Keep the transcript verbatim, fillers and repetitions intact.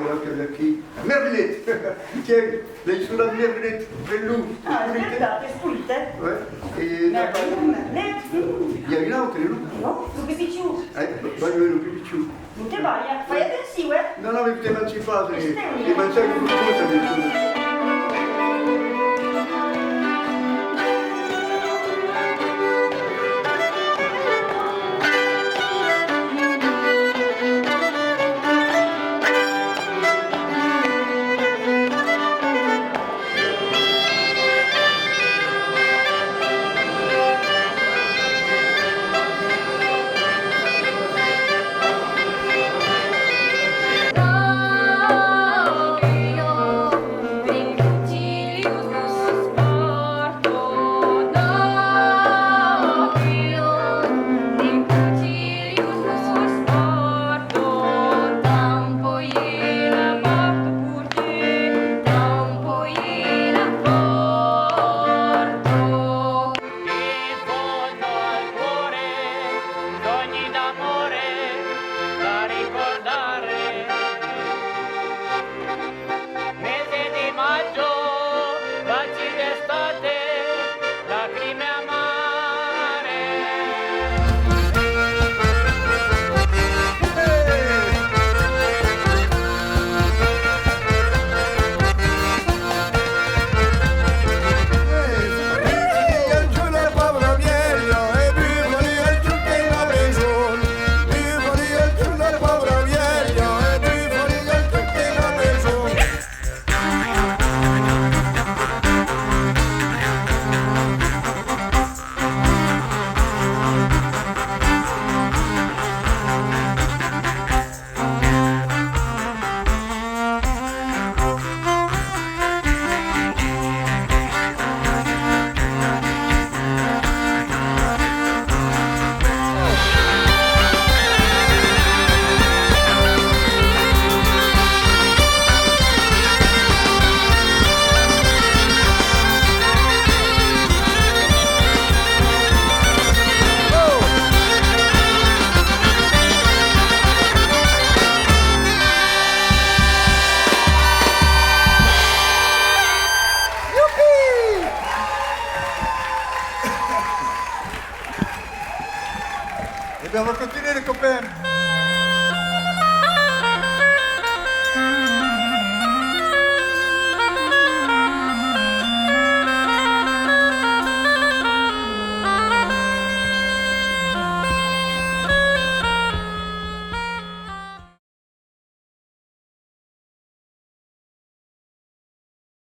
Voilà, que aquí. Mervelet! Tiens, l'ai sonat Mervelet, pren-lo. Ah, es vertat, es polit, eh? Ouais. E Mervelet, Mervelet. I a un autre, non? Non, lo pus pichon. Eh, va, lo pus pichon. Non te balha, fai atencion, eh? Non, non, mais te mangi pas, eh, te mangi un peu, ça, mais